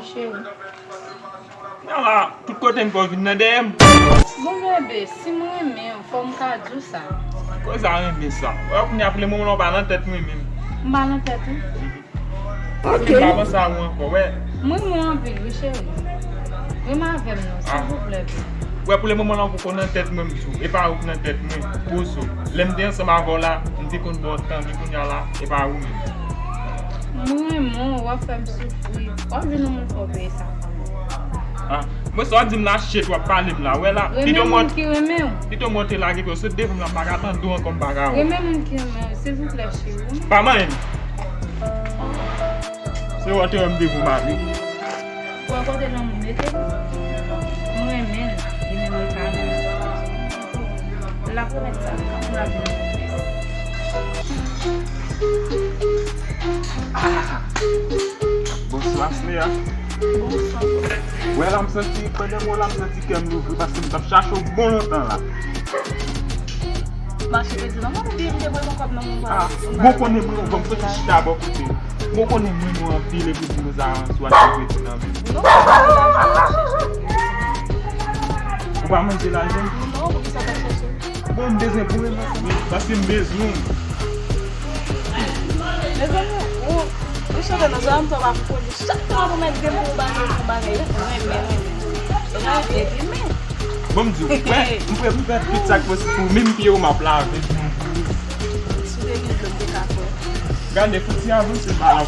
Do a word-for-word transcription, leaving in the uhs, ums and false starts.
Cheri. Ala, tout kote m fè w vin nan dèyè m. Bon, bebe, si m renmen w, fò m ka di w sa. Koze a renmen sa. Wè, kounye a pou le moman la, w pa nan tèt mwen menm. M pa nan tèt ou. Ok. M pa panse a ou ankò, wè. M renmen w anpil, wi, cheri. Renmen avè m non, silvouplè, bebe. Wè, pou le moman la, ou poko nan tèt mwen, m di w. E pa ou k nan tèt mwen. Poze w. Lè m te ansanm avè w la, m te konn ba w tan, men kounye a la, e pa ou menm. M renmen w, w ap fè m soufri. W ap jwenn yon moun fò peye sa. Ah, mwen sa w ap di m la, shit, w ap pale m la. Wè la, pito mwen, pito mwen te lage pye w sot devan m la, m pa ka tande w ankò, m pa ka wè w. Renmen moun ki renmen w, silvouplè, cheri. Pa manyen m. Se wè w te wè m devan w mari. Ou wè kote lanmou mete m? M renmen l, li menm li pa renmen m. L ap remèt sa, l ap vin. Ah! Bonswa, Sneya. Bonswa. Wè la, m santi, pandan m wè w la, m santi kè m louvri, paske m t ap chache w bon lontan la. Mache te di non, mwen oubyen m te voye yon kòb nan men w. Ah, bon, konnen mwen, bon, m soti chita bò kote. Bon, konnen mwen, mwen anpil, epi di nou sa, sou a te mete nan men. Non, mwen pa manje lajan m chèche. Ou pa manje lajan m? Non, poukisa w t ap chèche? Bon, m bezwen pou mwen, paske m bezwen w. Mezanmi, ou, ou chante nan zòrèy m, sa w pa pou kole. Chak fwa w mèt gen pou bagay, pou bagay, renmen, renmen. Renmen, renmen. Bon, m di w, m prè, m prè pou fè tout sa k posib pou ou, menm pye w m ap lave pou ou. Si w te gen dlo, m te ka fè w. Gade, fouti avanse, m pa la.